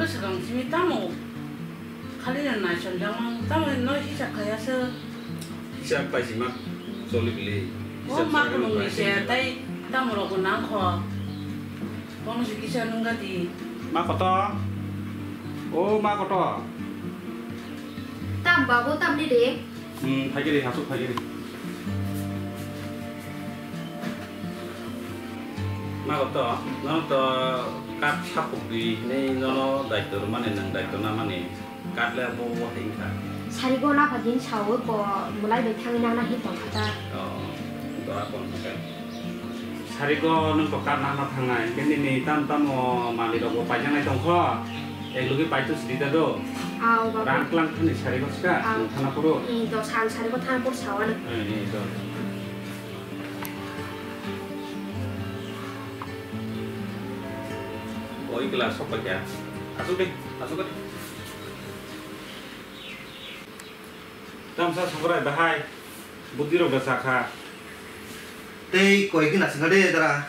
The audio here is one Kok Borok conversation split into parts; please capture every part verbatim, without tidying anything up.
Swkang simi tamo khali no naisonjakmang, tamo no hisab khaiya se. Hisab paisima choli bili. O hisab ma sakhe kulung ni paisima se, choli. Tai tamo rok bo nang kho. Bono se kisa nung gati. Ma koto? O ma koto? Tam babu, tam ni de. Hmm, phaikiri, hasuk phaikiri. Ma koto, no to kat sapuk di, nei nono daityo mani nang daityo na mani. Katle bo bo hai wngkha. Sarigo na pha din sawi ko mulai bai thangwi nang na hin tong kha ta. Oh, dora kon kha. Sarigo nung to kar na na thangnai, hingke nini tam tamo mali rok bo paijak nai tong kho. Ek logi pai tu sidi ta do. Au, babu. Rang klang thani sarigo ska, Au. Nung thana phuru. Ni do san sarigo thana phuru sawa na. Eh, ni do. Oi glass sok paikha. Asuk de, asuk de. Tamsa Songkrai bahai, bwtwi rok da sakha. Tei koi gina singha de dara.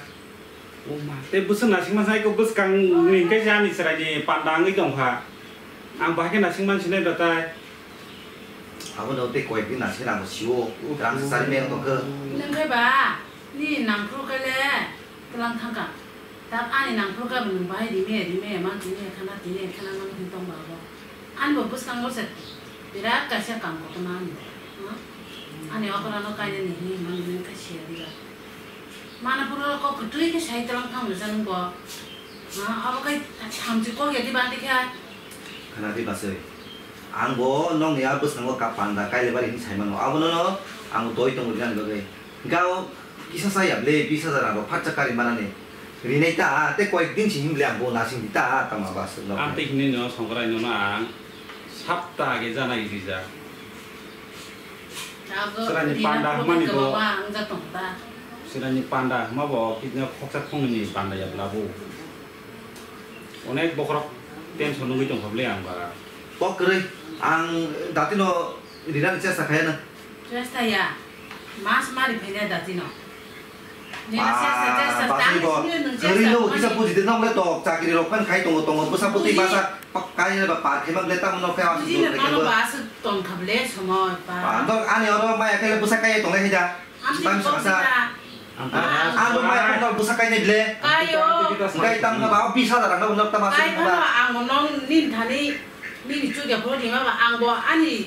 O ma, tei bwswk nasing ma sai ko bwskang ni hingke je ani chwrai ni panda wngwi tongkha. Ang bahai khe nasing man sinai da tai. Abo no tei koi gina sing rang sio, rang sari me tongkha. Nang khe ba, ni nang phuru khe le. Twlang thangkha. Tak ani nangphuru khe bo nwng bahai rime, rime, man tini, khana tini, khana mani hin tong ba bo. Ani bo bwskango se birat kaisa kam kotorma ani. Ha? Ani okora no kainani hinwi mani nini khe siya diba. Mana phuru kok kwtwi khe sai twlang thang rwsa nwng bo. Ha? Abo khe samchi kok ya diba ani khe. Khana di basai. Ang bo nokni a bwskango ka panda kailebari hinwi sai mano. Abono no ang doi tongo rinani bagwi. Gao kisa saya ble bis hajar rang rok phatsa kari manani. Rinai ta, tei koyek din si himle ang bo nasing di ta, tama ba aswk no. Ang tei hinui no Songkrai no ang sapta age jana rijak. Chwraini panda hwnmani bo, chwraini panda hwnma bo kisa khoksa khongnini panda ya bla bo. Onek bokhorok tension nugui tongkha ble ang ba. Kok kwrwi, ang dati no rinani chesta khaya na. Chesta ya. Mas mari phai da dati no. Nina chesta, chesta, tang sini nung chesta. Kwrwi no kisa buji de nong le tok chakri rok phan khai tongo, tongo bwsa bwtwi bwsa kai ba par khai ma ble tamo no khai asuk. Buji no tong kha ble somoy pa. Ani oro maya khai le bwsa kai tong le khai da. Ang tini kok saka. Ang bo mai phone bwsa kainai ble. Kayo. Kai tam na ba bis hajar ang nok tama. Kai phone ang nong nin thani nini chukya phone ni ma ba ang bo ani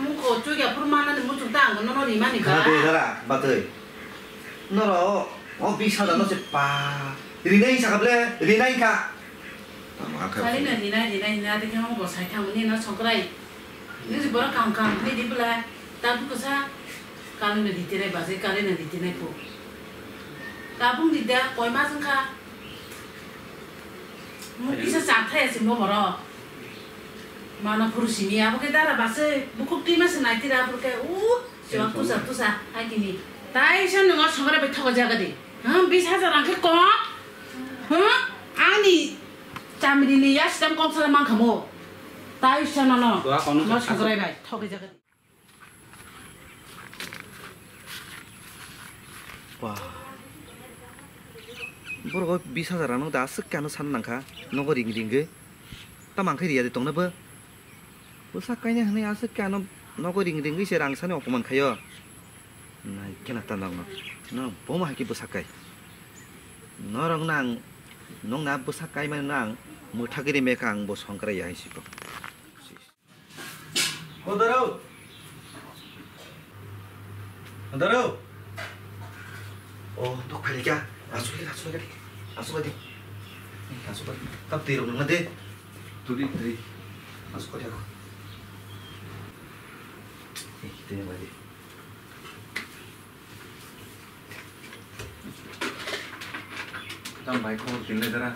mukho chukya phone mana ni muchuk ta ang nono rimani ba. Khana de dara batoi. Noro o bis hajar no se pa. Rinai saka ble, rinai ka. Kali na rinai, rinai, rinai, tei khe bo sai thang ni no Songkrai. Ni si borok kam kam ni di bwla ta bu kwsa kali na di tinai ba je kali na di tinai po. Ta bung di da koi ma jeng kha. Mu kisa cha thai si mo borok. Mana phuru simi abo khe dara ba se bukhuk twi ma se nai tira phuru khe u. Chwng tusa tusa hai kini. Tai sa nungo Songkrai bai thogo jaga di. Hm, bis hajar ang khe kok. Hm, ani chamri ni ya sitam kok sala mang khamo. Tai sa no no. Dua kono no kha. Songkrai bai thogo jaga di. Wah. Borok bis hajar ano da aswk khe ano san nangkha. Nogo ring ring ge. Tamo ang khe riya de tongna bo. Bwsa kainai hwnwi aswk khe ano nogo ring ringwi se rang sani opoman khaio. Nai kheno ta nokno. Norok bomo hai khe bwsa kai. Norokno ang nokni a bwsa kaimani no ang mwthagwi rimai kha ang bo Songkrai ya hai siko. O daro. Daro. O, tok phai kya? Asuk kya, asuk kya? Asuk kya? Asuk kya? Tap tiro nang de. Turi, turi. Asuk kya? Eh, tini lagi. Tam bai khobor tin le dara.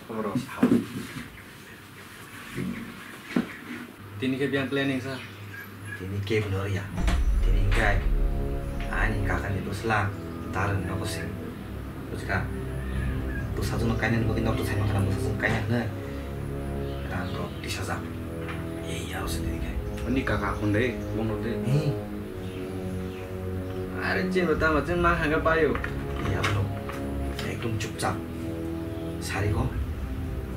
Khobor o sao. Tini khe biyang planning sa. Tini khe bwno riya. Tini khe ani kaka ni bwsla darwin nogo se. Bujikha. Bwsajwk no kainani bagwi nok to saima khana bwsajwk kaina hwnwi. Rang rok tisa jak. Ei aro se tini khe. Ani kaka khun de, bono de. Hmm. Are chini tamo chini ma hanga payo. Iya bro. Ekdom chupchap. Sari ko.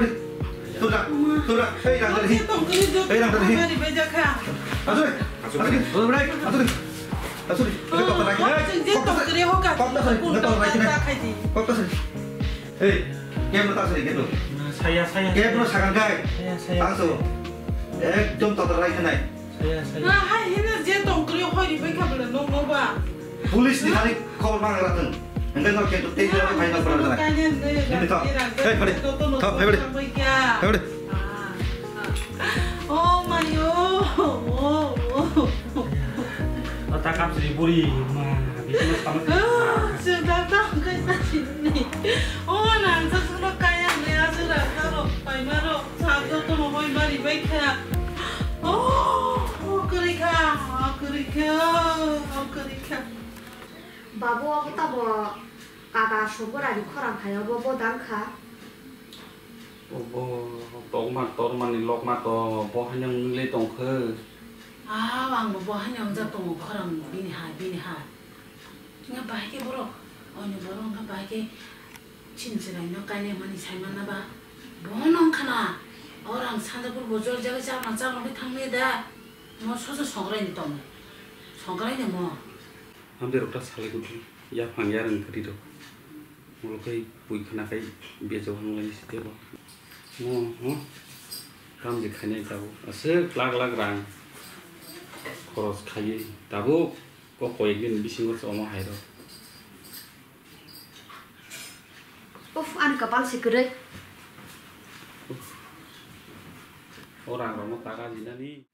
bwrwi. Tura, tura, ei rang dari. Ei rang dari. Asuri, asuri, asuri, asuri. Asuri. Kokta rai. Kokta rai. Kokta rai. Kokta rai. Kokta rai. Ei, kebno ta sari kebno. Saya, saya. Kebno sakang kai. Saya, saya. Tangso. Ekdom tota rai khnai. Saya, saya. Na hai hina je tongkri hoi ri bai kha bela nong no ba. Police ni hari khobor mang ra thung. Engkai no kento tei jora phai no pora jana. Ini to. Hei, pare. To, hei, pare. Hei, pare. Oh my oh. Oh, oh. Ata kap sri buri ma. Bikin sama. Sudah tak kau sini. Oh, nang sesuatu kaya ni asal asal paimaro. Sa jotono hoi mari bai kha. Oh, oh, kwrwi kha, oh, kwrwi kha, oh, kwrwi kha. Babu, obo tamo kada subrani khorang hai obo bo dang kha. Obo tokma tormani lokma to bo haino wngwi tong khe. Ah, ang bo bo haino wngjak tongo khorang bini hai, bini hai. Wngkha bahai khe borok, oini borok wngkha bahai khe chini chwraino kainwi mani sai manna ba. Bono wngkha na, o rang sanda purbo jor jagwi chakma chakma khe thangni da. Mo soso songkraini tongo. Songkraini mo. Hamjai rok ta salai kudu, yaphang yarwng kwrwi rok. Molo khai pui khna khai bejok hanglai si tebo. Mo, mo. Kam je khainai tabuk. Aswk lakh lakh rang khoros khaiwi tabuk. Kok koyek din bisingo se omo hai rok. Uff, ani kapal se kwrwi. O rang rokno taka jinani.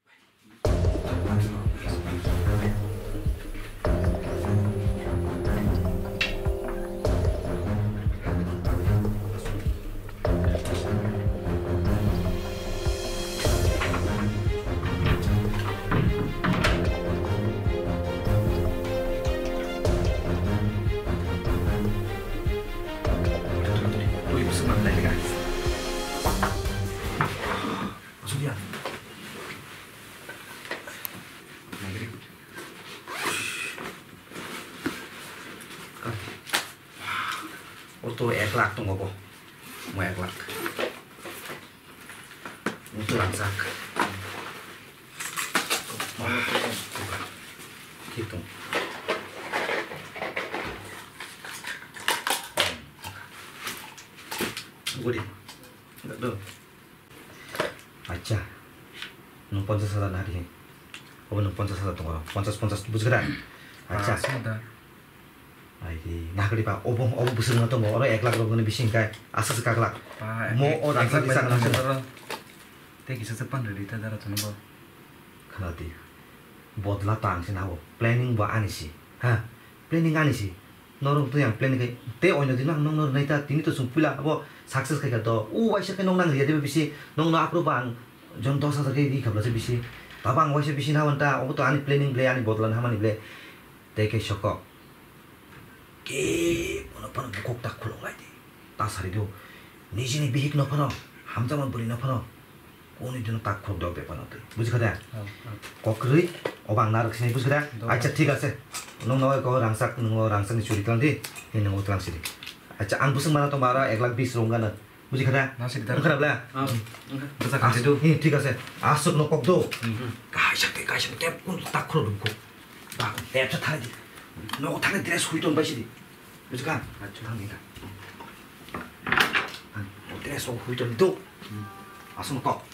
Ui, bwswk manwi nailika. Asuk ya. Naikhe. O to ek lakh tongo bo. Mo ek lakh. O to rangchak. Thik tong. Gudi. Do. Acha. Nwng ponchas hajar na di. Obo nwng ponchas hajar tongo. Ponchas, ponchas bujikha da? Acha. Ah, sini da. Ai di, nakli pa, obo, obo bwswk no tongo. Oro ek lakh rok ni bising kai. Asa se kak lakh. Pa, mo ek, o ek lakh rangchak ni bai sakna tong sini. Oro. Tei kisa se pan rwdi ta dara chwngno bo. Khna di. Bodla tang se nabo. Planning bo ani si. Ha? Planning ani si. Norok twi ang plan khai tei oino dino ang nokno rwnai ta, tini to chwng puila abo success khai kha to. O waisa khe nok nang riya de bisi, nokno aphuru ba ang jon dos hajar khe ri kha bwlasa bisi. Tabo ang waisa bisi na hwn ta, obo to ani planning ble, ani bodolani hamani ble. Tei khe sokok. Kebono phano bukhuk ta khulok lai di. Ta sari do. Nijini bihik no phano, hamjakma bwrwi no phano. Kuni dino tak khok dok de pano twi. Bujikha da? Oh, oh. Kok kwrwi, obo ang narwk sinai, bujikha da? Dok. Acha, thik ase. Nwng no ko rangchak, nwng o rangchak ni churi tlang di. Ni nwng o tlang sidi. Acha, ang bwswk mana tong bara ek lakh bis rong gana. Bujikha da? Na sidi da. Wngkha na bla? Ah, wngkha. Bwsa kha sidi do. Hi, thik ase. Aswk no kok do. Mhm. Kaisa ke, kaisa ke, kun tak khro dum ko. Ba, tep sa thai di. No thang dress hui ton bai sidi. Bujikha? Acha. Thang di ka. Dress o hui ton do. Hmm. Aswk no kok.